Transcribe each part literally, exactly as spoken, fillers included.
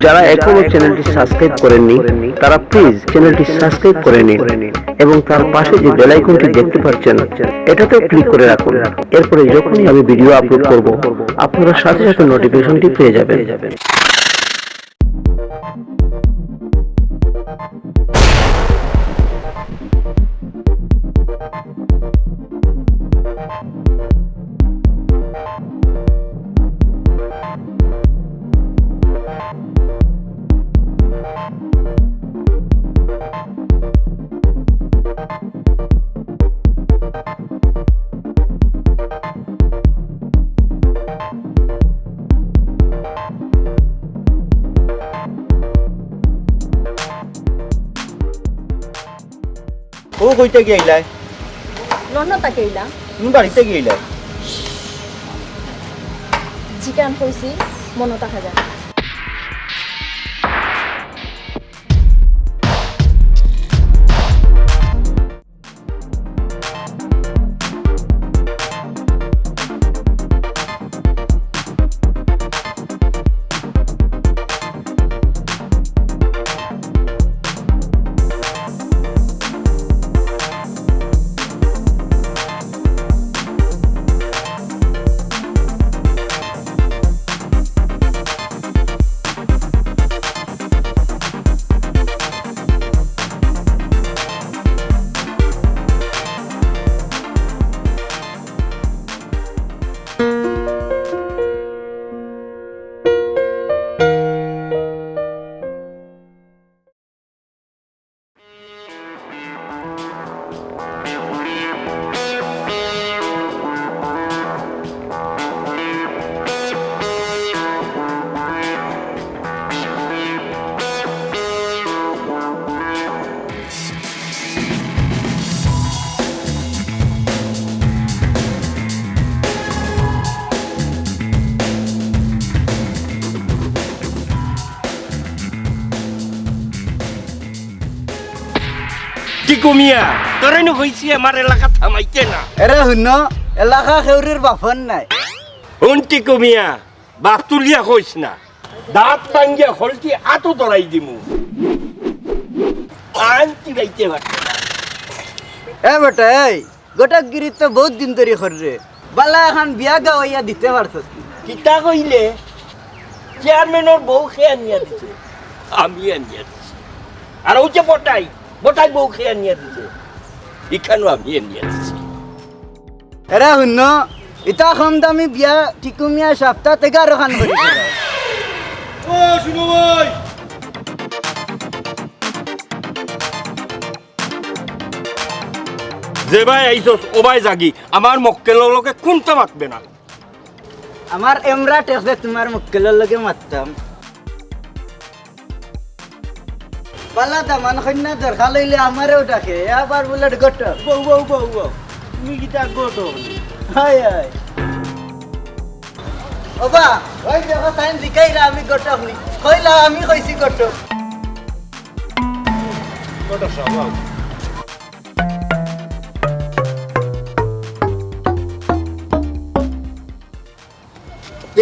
যারা এখনো চ্যানেলটি সাবস্ক্রাইব করেননি, তারা প্লিজ চ্যানেলটি সাবস্ক্রাইব করে নিন এবং তার পাশে যে বেল আইকনটি দেখতে পাচ্ছেন, এটাতেও ক্লিক করে রাখুন। এরপরে যখনই আমি ভিডিও আপলোড করব, আপনারা সাথে সাথে নোটিফিকেশনটি পেয়ে যাবেন। ও কইতে গিয়াইলায়? লন্ডন তাকে ইলা। তুমি বাড়িতে গিয়াইলায়? জিকান কইছি, মনো থাকা যায়। টিকু মিয়া, তোরে নু কইছি আমার এলাকাত হামাইতে না। এরে হুনো, এলাকা কেউরর বাপর নায়। হুন টিকু মিয়া, বাপ তুলিয়া কইস না। দাঁত ভাঙ্গিয়া খলটি আতো ধরাই দিমু। আনতি বাইতে পারতে না। এ বেটা, এই ঘটকগিরি তো বউত দিন ধরি কররে। বালা এখান বিয়া গাওয়াইয়া দিতে পারছস নি? কিতা কইলে? চেয়ারম্যানর বউ কে আনিয়া দিছে? আমি আনিয়া দিছি। আর অউ যে বটাই, বটাই বউ কে আনিয়া দিছে? ইখানও আমি আনিয়া দিছি। এরে হুনো, ইতা কম দামি বিয়া টিকু মিয়া সাপ্তাত এগারো খান করি দিলা। ও শুনো ভাই, যেবায় আইছস ওবায় যাগি, আমার মক্কেলর লগে কুন্তা মাতবে না। আমার এমরা টেকসে তুমার মক্কেলর লগে মাততাম। বালা দামান কইন্যা দরকার অইলে আমারেও ডাকে, আবার বুলে ঘটক। বউ, বউ, বউ, বউ। তুমি কিতা ঘটক নি? হায়, হায়। ওবা, ওই দেখো, তাইন জিকাইরা আমি ঘটক নি। কইলা আমি কইছি ঘটক। ঘটক সাব, আও।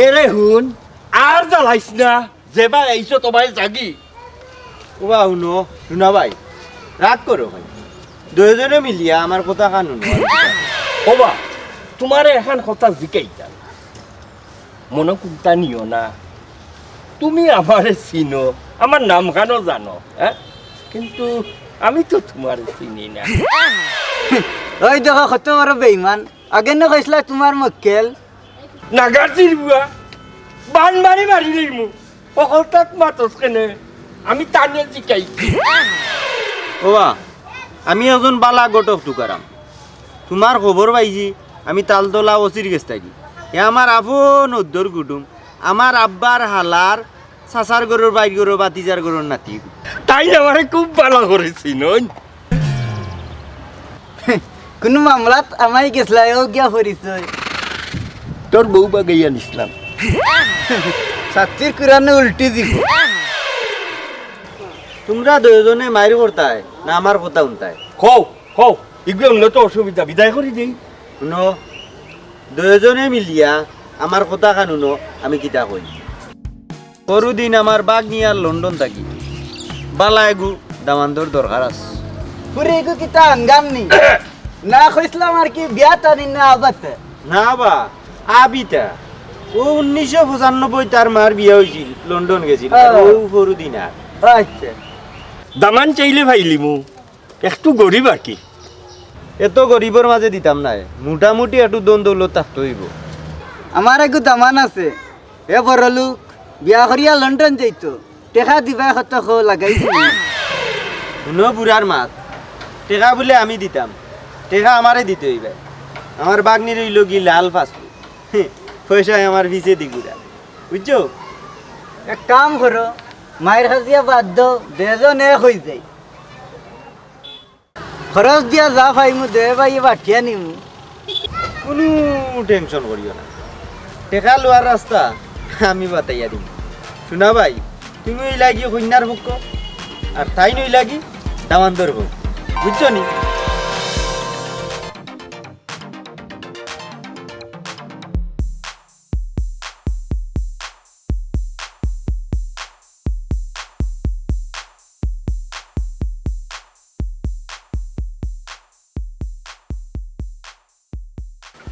এরে হুন, আর জ্বালাইস না, যেবায় আইছস ওবায় যাগি। ওবা হুনো, হুনা ভাই, রাগ করো ভাই, দুইজনে মিলিয়া আমার কথা খান হুনো। ওবা, তুমারে এখান কথা জিকাইতাম, মনো কুন্তা নিও না। তুমি আমারে চিনো, আমার নাম খানও জানো, হ্যাঁ? কিন্তু আমি তো তুমারে চিনি না। ওই দেখো, কত বড় বেইমান। আগে না কইছলা তুমার মক্কেল। নাগাছির বুয়া, বান মারি মারি লইমু। অকলতাত মাতস কেনে? আমি তানে জিকাই। ওবা, আমি একজন বালা ঘটক তুকারাম। তুমার খবর পাইছি, আমি তালতলা ওসির গেছ থাকি। হে আমার আপন অদ্দর কুটুম, আমার আব্বার হালার চাচার ঘরর, বাইর ঘরর, ভাতিজার ঘরর নাতি। তাইন আমারে খুব বালা করি চিনইন। কুনু মামলাত হামাই গেছলায়, অউ গিয়া পরিচয়। তোর বউ বাগাইয়া নিছলাম। ছাত্তির কুরানো উল্টি দিব। তুমরা দুইজনে মাইর করতায় না আমার কথা হুনতায়? কও, কও, ইগুয়ে উন্নত অসুবিধা বিদায় করি দেই। হুনো, দুইজনে মিলিয়া আমার কথা খান হুনো, আমি কিতা কই। পরুদিন আমার বাগনি আর লন্ডন থাকি বালা এগু দামান্দর দরকার আছে। ফুরি এগু কিতা আনগাম নি? না কইছলাম আর কি, বিয়াত আনি না আবাতে। না বা, আবিতা। ও উনিশশো পঁচানব্বই তার মার বিয়া অইছিল, লন্ডন গেছিল। হ্যাঁ। ও পরুদিন আর। আচ্ছা। দামান চাইলে পাইলিমু, একটু গরিব আর কি। এত গরিবর মাঝে দিতাম নায়, মোটামুটি একটু ধন দৌলত থাকতে অইবো। আমার এগু দামান আছে, এ বড় লোক, বিয়া করিয়া লন্ডন যাইতো, টেকা দিবা কত খো লাগাই দিবি। হুনো বুড়ার মাত, টেকা বুলে আমি দিতাম, টেকা আমারে দিতে অইবে। আমার বাগনির অইলো গি লাল পাসপোর্ট, পয়সায় আমার পিছে দি ঘুরা, বুঝছো? এক কাম করো, মায়ের খাজিয়া বাদ দাও, দুইজন এক অই যাই। খরচ দিয়া যা পাইমু, দুই ভাইয়ে বাটিয়া নিমু। কুনু টেনশন করিও না, টেকা লওয়ার রাস্তা আমি বাতাইয়া দিমু। হুনা ভাই, তুমি অইলাগি কইন্যার পক্ষ, আর তাইন অইলাগি দামান্দর পক্ষ, বুঝছো নি?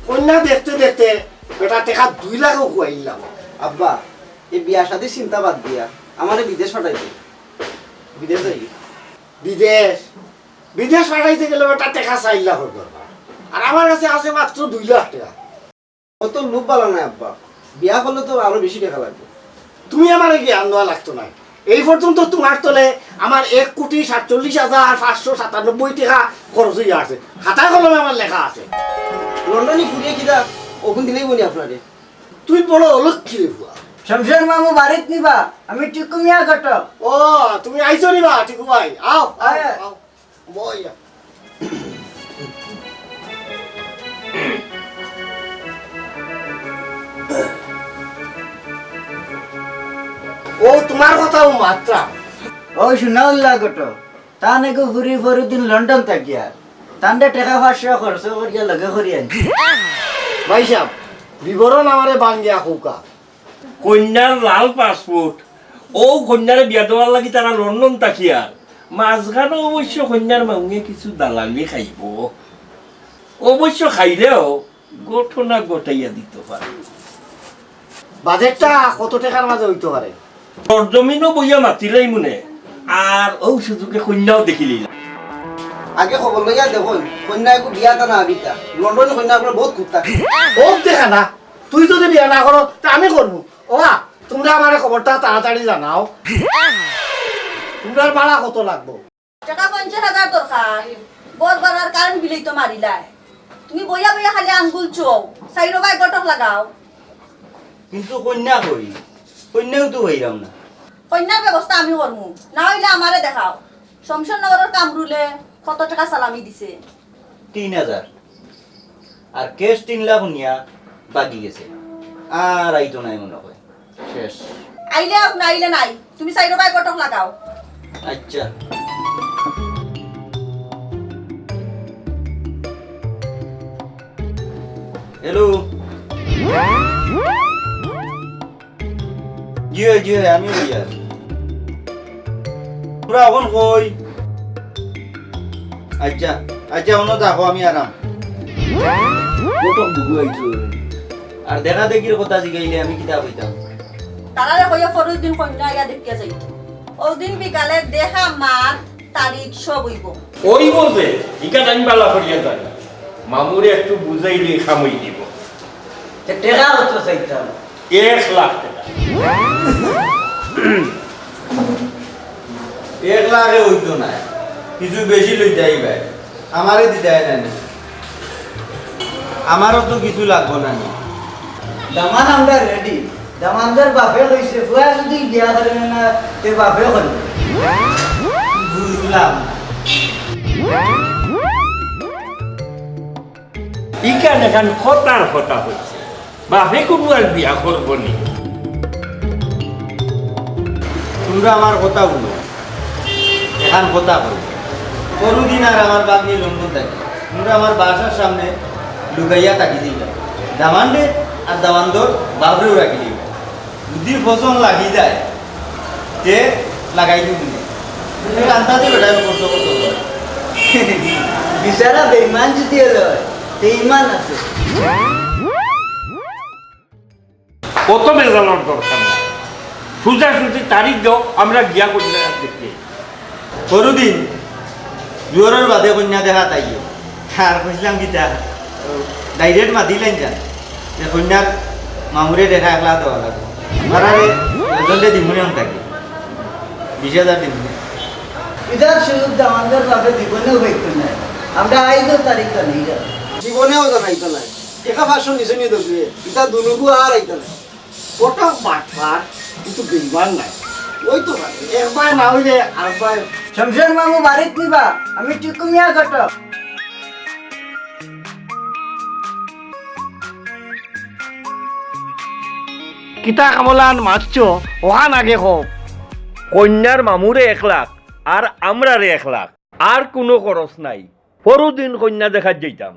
কইন্যা দেখতে দেখতে বেটা টেকা দুই লাখও খুয়াইলাম। আব্বা, এই বিয়া শাদির চিন্তা বাদ দিয়া আমারে বিদেশ পাঠাইতে। বিদেশ যাই। বিদেশ? বিদেশ পাঠাইতে গেলে বেটা টেকা চাইর লাখর দরকার। আর আমার কাছে আছে মাত্র দুই লাখ টেকা। অত লোভ বালা নায় আব্বা, বিয়া করলে তো আরো বেশি টেকা লাগবো। তুমি আমারে জ্ঞান দেওয়া লাগতো নায়। এই পর্যন্ত তোমার তলে আমার এক কোটি সাতচল্লিশ হাজার পাঁচশো সাতানব্বই টেকা খরচ অইয়া আছে, খাতা কলমে আমার লেখা আছে। লন্ডনি ফুরিয়ে কিতা অগুন দিলেই বনি আপনারে। তুই বড় অলক্ষী রে বুয়া। শমশের মামু বাড়িত নিবা, আমি টিকু মিয়া ঘটক। ও, তুমি আইছো নি বা টিকু ভাই? আও, আও, আয়। আও। বইয়া। ও, তোমার কথাও মাত্রা। ও, শোনাউল্লা ঘটক, তান এগু ফুরি পরুদিন লন্ডন থাকিয়া, তানরে টেকা পাঁচশো খরচ করিয়া লগে করি আনছি। ভাই সাহেব, বিবরণ আমারে বাঙ্গিয়া কউক্কা। কইন্যার লাল পাসপোর্ট, অউ কইন্যারে বিয়া দেওয়ার লাগি তারা লন্ডন থাকিয়ার। মাঝখানো অবশ্য কইন্যার মাউঙে কিছু দালালি খাইবো, অবশ্য খাইলেও ঘটনা ঘটাইয়া দিতো পারে। বাজেটটা কত টেকার মাঝে অইতো পারে? সরজমিনো বইয়া মাতিলাইমুনে, আর অউ সুযোগে কইন্যাও দেখিলাইলাম। আগে খবর লইয়া দেখইন, কইন্যা এগু বিয়াত আনা আবিতা। লন্ডনি কইন্যা অকলর বউত খুঁত থাকে। অউ দেখা না, তুই যদি বিয়া না করো, তে আমি করমু। ওবা, তুমরা আমারে খবরটা তাড়াতাড়ি জানাও। তুমরার ভাড়া কত লাগবো? টেকা পঞ্চাশ হাজার দরকার। ঘর ভাড়ার কারেন্ট বিলেই তো মারিলায়। তুমি বইয়া বইয়া খালি আঙ্গুল চুও, চাইরোবায় ঘটক লাগাও। কিন্তু কইন্যা কই? কইন্যাও তো পাইরাম না। কইন্যার ব্যবস্থা আমি করমু, না অইলে আমারে দেখাও। শমশেরনগরর কামরুলে কত টেকা সালামি দিছে? তিন হাজার। আর ক্যাশ তিন লাখ নিয়া বাগি গেছে, আর আইতো নায় মনে অয়। শেষ। আইলে আউক, না আইলে নাই। তুমি চাইরোবায় ঘটক লাগাও। আচ্ছা। হ্যালো। জি অয়, জি অয়, আমি অইয়ার। তুমরা অখন কই? আচ্ছা, আচ্ছা, অনো থাকো, আমি আরাম। ঘটক বুবু আইছো। আর দেখা দেখির কথা জিগাইলে আমি কিতা কইতাম? তারারে কইয়া পরদিন কইন্যা আইয়া দেখিয়া যাইতো। অউ দিন বিকালে দেখা, মাত, তারিখ সব অইবো। অইবো যে, ইখান আমি বালা করিয়া জানি। মামুরে একটু বুঝাইলে কাম অই দিবো। তে টেকা কত চাইতাম? এক লাখ টেকা। এক লাখে অইতো নায়, কিছু বেশি লইতায় ভাই। আমারে দিতায় না নি? আমারও তো কিছু লাগবো না নি? দামান আমরা রেডি। দামান্দর বাপে কইছে, ফুয়া যদি বিয়া করে না, তে বাপে করে। বুঝলাম না। ইখান এখান কথার কথা কইছে। বাপে কুনু আর বিয়া করবো নি? তুমরা আমার কথা হুনো, এখান কথা কই। পরদিন আর আমার বাপ নিয়ে লন্ডন থাকি। তুমরা আমার বাসার সামনে লুকাইয়া থাকি দিবা। দামান্দে আর দামান্দর বাপরেও রাখি দিবা। যদি পছন্দ লাগি যায়, তে লাগাই দিবি নে। তুমি কান্তাতে বেটা আমি কষ্ট করতে হবে। বিচারা বেইমান যদি হলো হয়, তে ইমান আছে। কত বেজালর দরকার নাই। সোজাসুজি তারিখ দাও, আমরা গিয়া কইলে দেখি। পরদিন জোহরর বাদে কইন্যা দেখাত আইও। আর কইছিলাম কিতা, direct মাতিলাইন যান। যে কইন্যার মামুরে দেখা একলা দেওয়া লাগবো। তারারে দুজনরে দিমুনে হন থাকি। বিশ হাজার দিমুনে। ইতার সুযোগ দামান্দর বাপে জীবনেও পাইতো না। আমরা আইজও তারিখ জানাই না। জীবনেও জানাইতো না। টেকা পাঁচশো নিচে নিয়ে দৌড়িয়ে। ইতা দুনুগু আর আইতো না। কত বাটপার, কিন্তু বেইমান নাই। ওই তো ভাই, একবার না হইলে আরবার। শমশের মামু বাড়িত নিবা, আমি টিকু মিয়া ঘটক। কিতা কামলান মাতছো, ওখান আগে কও। কইন্যার মামুরে এক লাখ, আর আমরারে এক লাখ, আর কুনু খরচ নাই। পরদিন কইন্যা দেখাত যাইতাম।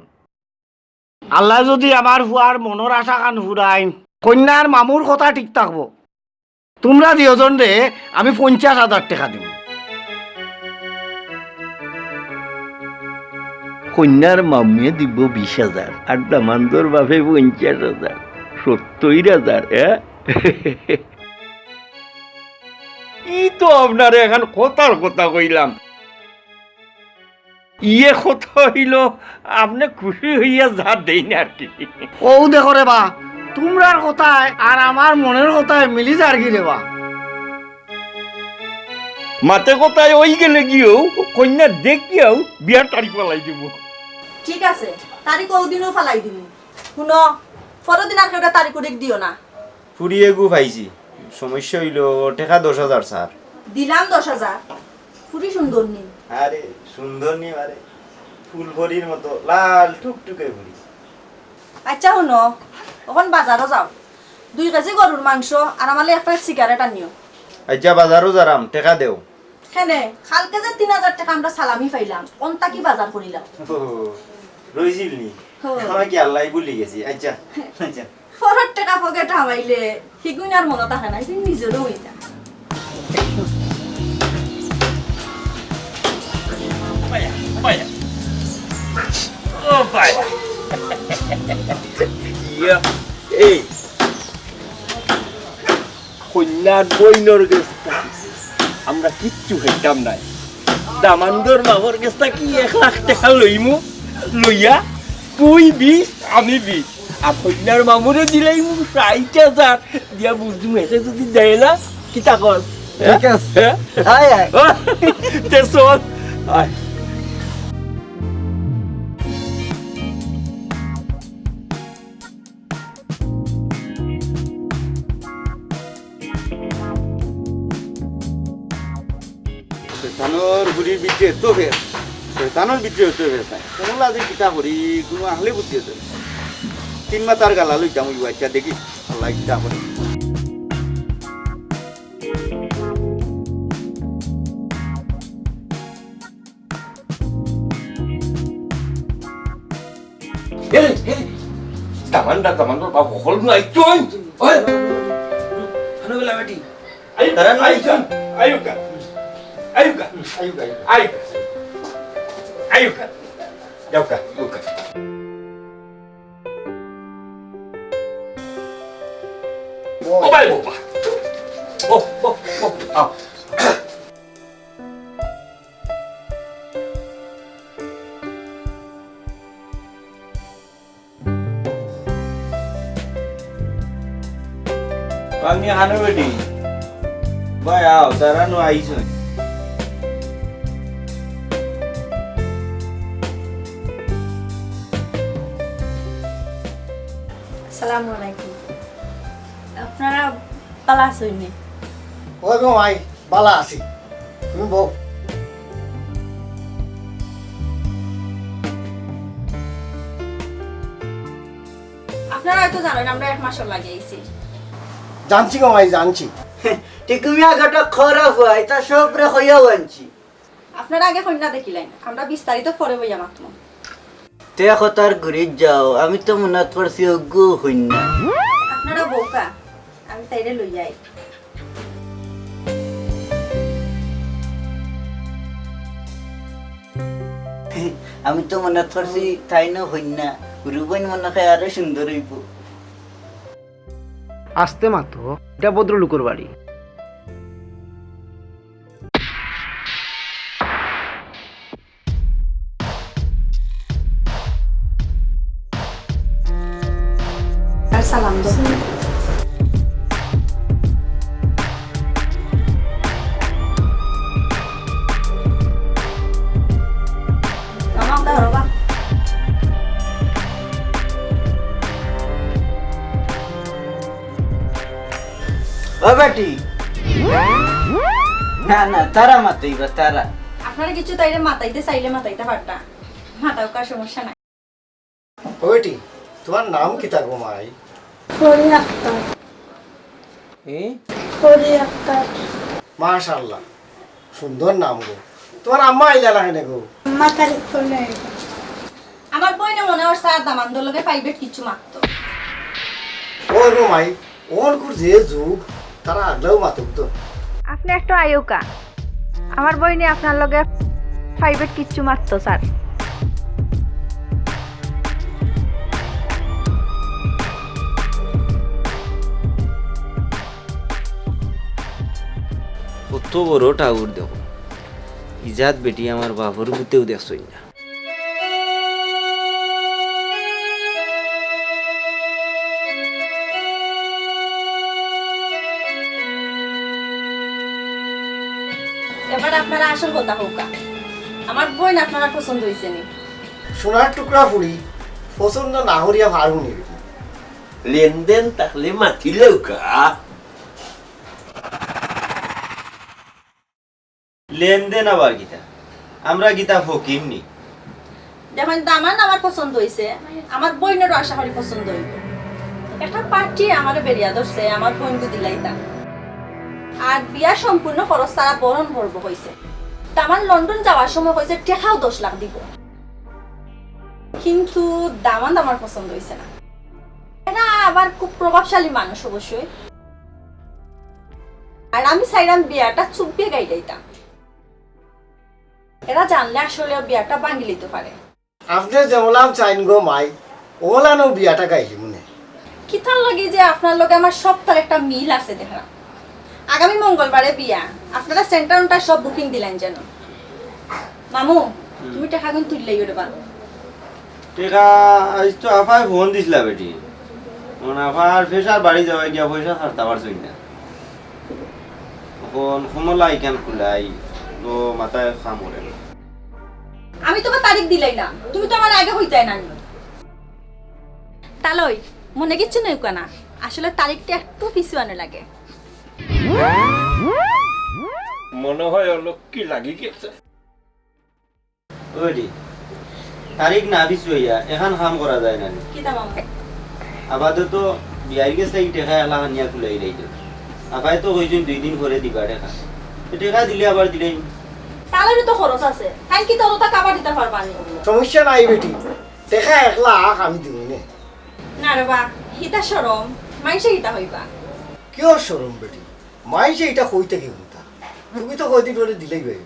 আল্লায় যুদি আমার ফুয়ার মনর আশাখান ফুরাইন, কইন্যার মামুর কথা ঠিক থাকবো। তুমরা দুইওজনরে আমি পঞ্চাশ হাজার টেকা দিমু। কইন্যার মামুয়ে দিবো বিশ হাজার, আর দামান্দর বাপে পঞ্চাশ হাজার, সত্তইর হাজার, এ? ই তো আপনারে এখান কথার কথা কইলাম। ইয়ে কথা অইলো, আপনে খুশি অইয়া যা দেইন আর কি। অউ দেখো রে বা, তুমরার কথায় আর আমার মনর কথায় মিলি যারগি রে বা। মাতে কথায় অই গেলেগিও, কইন্যা দেখিয়াউ বিয়ার তারিখ ফালাই দিমু। ঠিক আছে, তারিখ অউ দিনউ ফালাই দিমু। হুনো, পরদিন আর কেউরে তারিখ উরিখ দিও না। ফুরি এগু পাইছি, সমস্যা অইলো টেকা দশ হাজার স্যার। দিলাম দশ হাজার। ফুরি সুন্দর নি? আরে সুন্দর নি, আরে ফুল পরির মতো লাল টুকটুকে ফুরি। আচ্ছা হুনো, অখন বাজারো যাও, দুই কেজি গরুর মাংস আর আমালে এক প্যাকেট সিগারেট আনিও। আচ্ছা বাজারো যারাম, টেকা দেও। কেনে, কালকে যে তিন হাজার টেকা আমরা সালামি পাইলাম, অন থাকি বাজার করিলাম। ও, রইছিল নি? ও। আমরা কি আল্লাহ ভুলি গেছি? আচ্ছা, আচ্ছা। পরর টেকা পকেটো হামাইলে হিগুইন আর মনো থাকে না, হিগুইন নিজরও অইতা। ও ভাই। ইয়া, এই। কইন্যার বইনর গেছ থাকি আমরা কিচ্ছু খাইতাম নায়। দামান্দর বাবার গেছ থাকি এক লাখ টেকা লইমু, লইয়া তুই বিশ, আমি বিশ। আর কইন্যার মামুরে দিলাইমু ষাইট হাজার, দিয়া বুঝমু হেষে যুদি দেয় না, কিতা কর? ঠিক আছে। হ্যাঁ? আয়, আয়। তে চল। আয়। শয়তানর গুলির ভিতরে এত ফেস, শয়তানর ভিতরে এত ফেস নাই। কোন লাজে কিতা করি, কোনো আহলে বুদ্ধি আছে। তিন মাতার গালা লইতাম ওই বাচ্চা দেখি, আল্লাহ কিতা করে। এরে, এরে, দামান্দা, দামান্দা, বাবু, হল নু আইছইন। ওই, হানো গেলা বেটি। আইউক্কা, তারা নু আইছইন। আইউক্কা, আইউক্কা, আইউক্কা, আইউক্কা, আইউক্কা। আইউক্কা, যাউক্কা, যাউক্কা। ও ভাই, বাবা। ও, ও, ও, আও। আমি হানো বেটি। ভাই, আও, তারা নু আইছইন। আসসালামু আলাইকুম। আপনারা ভালা আছইন নি? ওই গো মাই, ভালা আছি। তুমি বও। আপনারা হয়তো জানইন, আমরা এক মাসর লাগি আইছি। জানছি গো মাই, জানছি। টিকু মিয়া ঘটক খরা ফুয়া, ইতা সবরে কইয়াও আনছি। আপনারা আগে কইন্যা দেখিলাইন, আমরা বিস্তারিত পরে বইয়া মাতমু। তে কথার ঘুরিত যাও, আমি তো মনাত পারছি অগু কইন্যা। আপনারা বউক্কা, আমি তাইরে লইয়া আই। আমি তো মনে করছি তাইন কইন্যা, হুরু বইন মনে হয় আরো সুন্দর অইবো। আস্তে মাতো, ইটা ভদ্রলোকর বাড়ি। আর সালাম দাও। মামা, ওটা হরবা। ও বেটি। না, না, তারা মাতইবা, তারা। আপনারা কিছু তাইরে মাতাইতে চাইলে মাতাইতা পারতা। মাতাউক্কা, সমস্যা নাই। ও বেটি, তুমার নাম কিতা গো মাই? পরি আক্তার। এ? পরি আক্তার। মাশাআল্লাহ, সুন্দর নাম গো। তুমার আম্মা আইলা না কেনে গো? আম্মা তারিখ পরে আইবা। আমার বইনে মনে অর স্যার দামান্দর লগে private কিছু মাততো। ও গো মাই, অনকুর যে যুগ, তারা আগলাউ মাতুক তো। আপনে একটু আউক্কা। আমার বইনে আপনার লগে private কিছু মাততো, স্যার। কত বড় টাউর দেখো। ইজাত বেটি আমার বাপর পুতেও দেখছইন না। এবার আপনারা আসল কথা কউক্কা। আমার বইন আপনারার পছন্দ অইছে নি? সোনার টুকরা ফুড়ি, পছন্দ না করিয়া পারমু নি বেটি। লেনদেন থাকলে মাতিলেউক্কা। লেনদেন আবার কিতা? আমরা কিতা ফকির নি? দেখইন, দামান আমার পছন্দ অইছে, আমার বইনরও আশা করি পছন্দ অইবো। একটা পার্টি আমারে বেড়িয়া ধরছে, আমার বইনগু দিলাইতাম। আর বিয়ার সম্পূর্ণ খরচ তারা বহন করবো কইছে। দামান লন্ডন যাওয়ার সময় কইছে টেকাও দশ লাখ দিবো, কিন্তু দামান আমার পছন্দ অইছে না। এরা আবার খুব প্রভাবশালী মানুষ অবশ্যই। আর আমি চাইরাম বিয়াটা চুপ দিয়া গাইলাইতাম। এরা জানলে আসলে বিয়াটা ভাঙ্গিলিতো পারে। আপনে যেমলান চাইন গো মাই, অলানউ বিয়াটা গাইলিমুনে। কিতার লাগি যে আপনার লগে আমার সবতার একটা মিল আছে দেখরা। আগামী মঙ্গলবারে বিয়া, আপনারা সেন্টার উন্টার সব booking দিলাইন যেন। মামু, হুম। তুমি টেকাগুন তুলিলাইও রেবা। টেকা আইজ তো আফায় ফোন দিছলা বেটি। অখন আফার pressure বাড়ি যাওয়ায় গিয়া পয়সা ছাড়তা পারছইন না। অখন কমলা ইখান খুলাই, তো মাথায় কাম করে না। আমি তুমার তারিখ দিলাইলাম, তুমি তো আমারে আগে কইতায় না নি। তালই, মনে কিচ্ছু নেউক্কা না, আসলে তারিখটা একটু পিছুয়ানো লাগে। মনে হয় অলক্ষ্মী লাগি গেছে। ওই রে, তারিখ না পিছুয়াইয়া এখান কাম করা যায় না নি? কিতা মামু? আপাতত বিয়াইর গেছ থাকি টেকা এলা আনিয়া খুলাই দিলাইতো। আফায় তো কইছইন দুই দিন পরে দিবা টেকা। তো টেকা দিলে আবার দিলাইমু। তাইলে তো খরচ আছে। তাইন কিতা অততা কাবার দিতা পারবা নি? সমস্যা নাই বেটি। টেকা এক লাখ আমি দিমুনে। না রেবা, হিতা শরম। মাইনষে কিতা কইবা? কিওর শরম বেটি? মাইনষে ইটা কইতা কিতা হুনতা? তুমি তো কয়দিন পরে দিলাইবায়।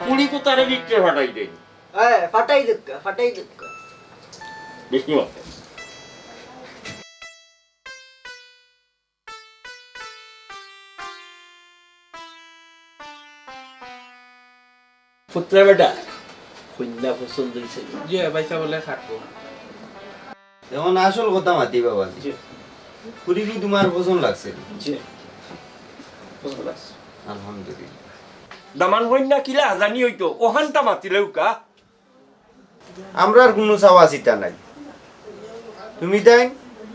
কুড়ি কুতারে ভিতরে ফাটাই দেই। এ, ফাটাই দেউক্কা, ফাটাই দেউক্কা। বিষ্ণু। পুত্রা বেটা, কইন্যা পছন্দ অইছে নি? জি, ভাইসাব, বলে খাটবো। এখন আসল কথা মাতি বাবা। জি। ফুড়িগু তুমার পছন্দ লাগছে নি? জি। পছন্দ লাগছে। আলহামদুলিল্লাহ। দামান কইন্যা কিলা জানি অইতো, অখানতা মাতিলাউক্কা। আমরার কুনু চাওয়া চিতা নাই। তুমি তাইন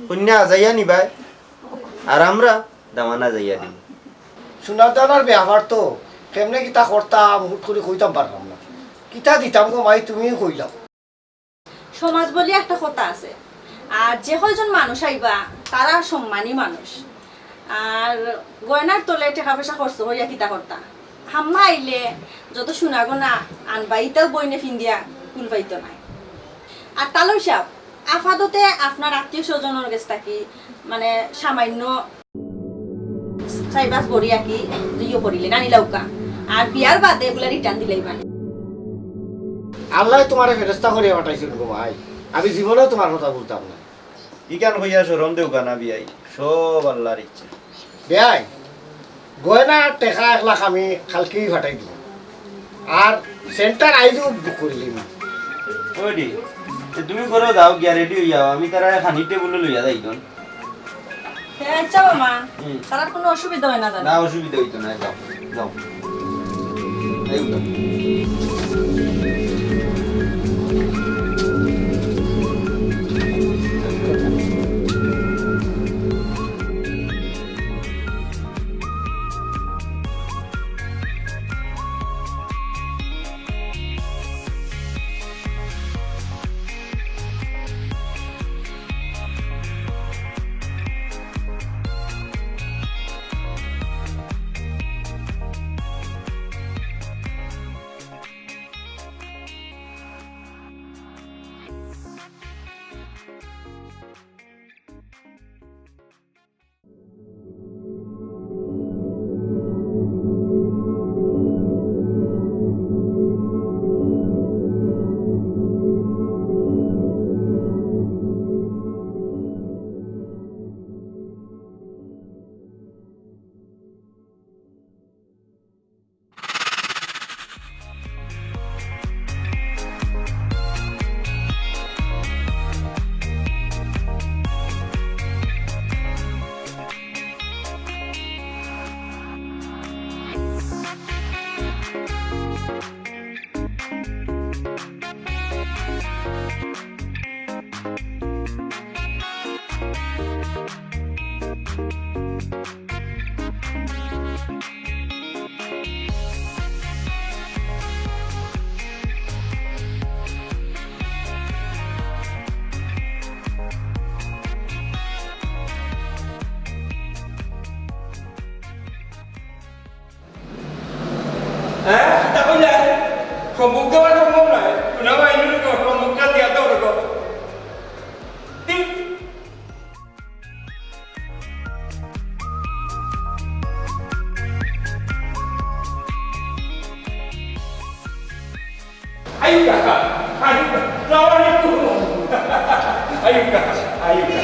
কইন্যা আজাইয়া নিবায়, আর আমরা দামান আজাইয়া দিমু। সোনার দানার ব্যাপার তো, কেমনে কিতা করতাম, হুট করি কইতাম পারলাম না। কিতা দিতাম গো মাই, তুমিউ কইলাও। সমাজ বলিয়া একটা কথা আছে, আর যে কয়জন মানুষ আইবা, তারা সম্মানী মানুষ। আর গয়নার তলে টেকা পয়সা খরচ করিয়া কিতা করতা? হাম্মা আইলে যত সোনা গয়না আনবা, ইতাও বইনে ফিন্দিয়া কুল পাইতো নায়। আর তালই সাব, আপাততে আপনার আত্মীয় স্বজনর গেছ থাকি মানে সামান্য চাইর পাঁচ ভরি আর কি ইয়ে করিলে আনিলাউক্কা। আর বিয়ার বাদে এগুলা return দিলাইবানে। আল্লায় তুমারে ফেরেশতা করিয়া পাঠাইছইন গো ভাই, আমি জীবনেও তুমার কথা ভুলতাম না। ইখান কইয়া শরম দেউক্কা না বিয়াই, সব আল্লার ইচ্ছা। বিয়াই, গয়না আর টেকা এক লাখ আমি কালকেউ পাঠাই দিমু। আর সেন্টার আইজউ book করিলিমু। ওই রে, তে তুমি ঘরো যাও, গিয়া ready অইয়া আও, আমি তারারে খানির টেবুলো লইয়া যাইগি। এ, আচ্ছা মামা, হুম। তারার কুনু অসুবিধা অয় না জানো? না, অসুবিধা অইতো নায়, যাও, যাও। এই উঠো। হ্যাঁ, কিতা কইলা? সম্মুখ দেওয়া সম্ভব নায়। শোনা ভাই, সম্মুখটা দিয়া দাও রে গো। আইউক্কা, আইউক্কা, সালাম আলাইকুম। আইউক্কা, আইউক্কা।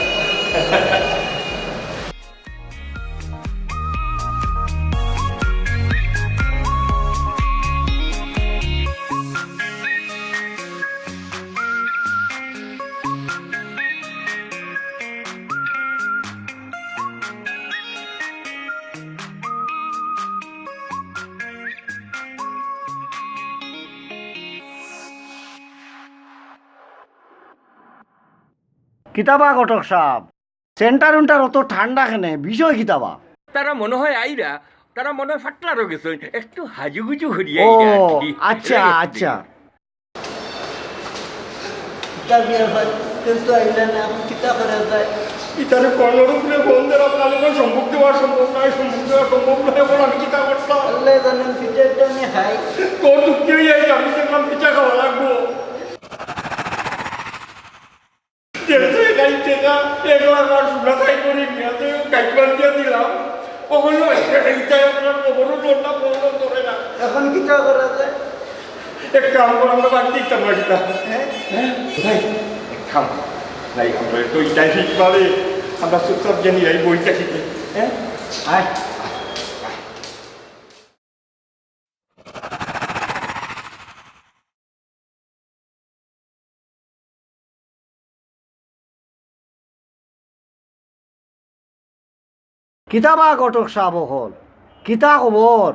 কিতাবা ঘটক সাব, সেন্টার উন্টার অত ঠান্ডা কেনে, বিষয় কিতাবা? তারা মনে হয় আইরা, তারা মনে হয় ফাটলারও গেছে, একটু হাজুগুজু করিয়া ও, আইরা আর কি। আচ্ছা, এই আর কি। আচ্ছা। কিতা বিয়া ভাই, কেউ তো আইলা না, এখন কিতা করা যায়? ইতারে ফোনর উপরে ফোন দিলাম, তাহলে তো সম্মুখ দেওয়া সম্ভব নয়, সম্মুখ দেওয়া সম্ভব নয়, এখন আমি কিতা করতাম? আল্লাহ জানেন, ফিটারটা আমি খাই। তোর দুঃখে হয়ে যাই, আমি দেখলাম পিঠা খাওয়া লাগবো। দেখছো, এখান থেকে এক লাখ আর সোনা তাই করে নিয়ে আসে, গাইড বান্ধিয়া দিলাম। ও বললো, "এইটাই আপনার খবরও লোন না, খবরও ধরে না।" এখন কিতা করা যায়? এক কাম কর, আমরা বাড়িতে দিতাম না কিতা? হ্যাঁ? হ্যাঁ? ভাই, এক কাম কর। ভাই, আমরা তো ইটাই ঠিক পারে। আমরা চুপচাপ জানি, এই বইটা কিনতে। হ্যাঁ? আয়। কিতাবা ঘটক সাব অকল, কিতা খবর?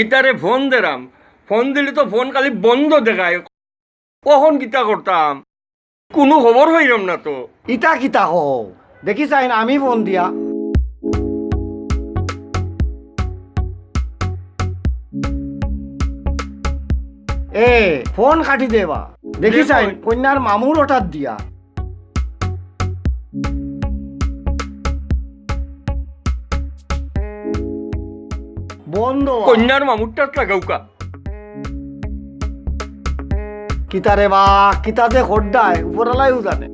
ইতারে ফোন দেরাম, ফোন দিলে তো ফোন খালি বন্ধ দেখায়। অখন কিতা করতাম? কুনু খবর পাইরাম না তো। ইতা কিতা কও? দেখি চাইন আমি ফোন দিয়া। এ, ফোন কাটি দেবা। দেখি চাইন কইন্যার মামুর অটাত দিয়া। বন্ধ। কইন্যার মামুরটাত লাগাউক্কা। কিতা রে বা, কিতা যে খোড্ডায়, উপরআলায়উ জানে।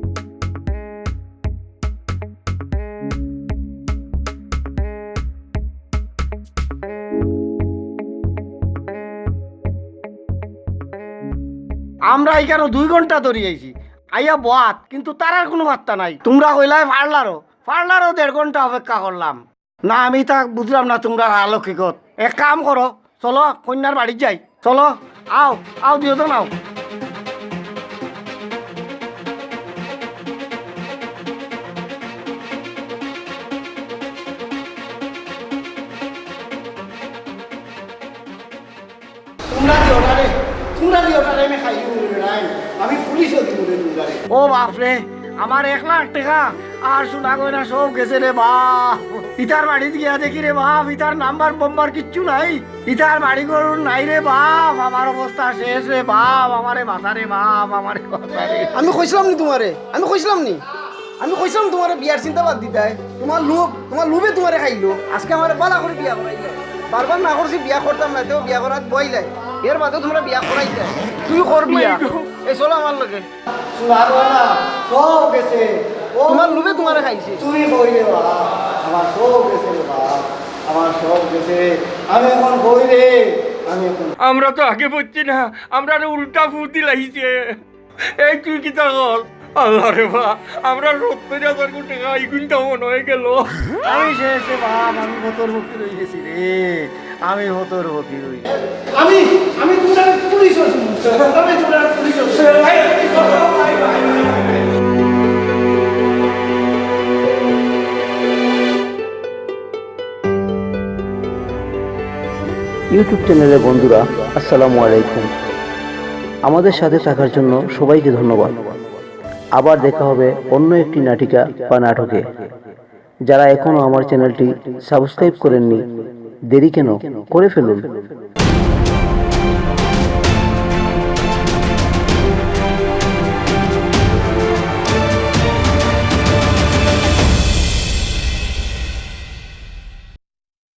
আমরা ইখানো দুই ঘন্টা ধরি আইছি, আইয়া বওয়াত, কিন্তু তারার কুনু পাত্তা নাই। তুমরা কইলায় পার্লারো, পার্লারো দেড় ঘন্টা অপেক্ষা করলাম। না, আমি ইতা বুঝলাম না তুমরার হালো কিগত। এক কাম করো, চলো কইন্যার বাড়িত যাই। চলো, আও, আও, দুইজন আও। তুমরা দিও না রে, তুমরা দিও না রে, আমি খাইলিমু রে বেটাইন, আমি পুলিশো দিমু রে তুমরারে। ও বাফরে, আমার এক লাখ টেকা আর সোনা গয়না সব গেছে রে বাফ। ইতার বাড়িত গিয়া দেখি রে বাফ, ইতার নাম্বার বম্বার কিচ্ছু নাই। ইতার বাড়ি ঘর নাই রে বাফ, আমার অবস্থা শেষ রে বাফ, আমারে বাঁচা রে বাফ, আমারে বাঁচা রে। আমি কইছিলাম নি তুমারে, আমি কইছিলাম নি, আমি কইছিলাম তুমারে বিয়ার চিন্তা বাদ দিতায়। তুমার লোভ, তুমার লোভে তুমারে খাইলো। আজকে আমারে বালা করি বিয়া করাইলায়। বারবার না করছি বিয়া করতাম না, তেউ বিয়া করাত বওয়াইলায়। এর বাদেও তুমরা বিয়া করাইতায়। তুই কর বিয়া। এই চলো আমার লগে। সোনা গয়না সব গেছে। ও তুমার লোভে তুমারে খাইছে। তুমি কই রে বাফ, আমার সব গেছে রে বাফ, আমার সব গেছে। আমি অখন কই রে, আমি অখন আমরা তো আগে বুঝছি না, আমরারে উল্টা ফুটি লাইছে। এই তুই কিতা কর? আল্লাহ রে বা, আমরা সত্তর হাজার কোটি টেকা ইগুইন তো মনে অয় গেল। আমি শেষ রে বাফ, আমি ফতর ফকির অই গেছি রে, আমি ফতর ফকির অই গেছি। আমি, আমি তুমরারে পুলিশো দিমু, আমি তুমরারে পুলিশো দিমু। YouTube চ্যানেলের বন্ধুরা, আসসালামু আলাইকুম। আমাদের সাথে থাকার জন্য সবাইকে ধন্যবাদ। আবার দেখা হবে অন্য একটি নাটিকা বা নাটকে। যারা এখনও আমার চ্যানেলটি সাবস্ক্রাইব করেননি, দেরি কেন, করে ফেলুন।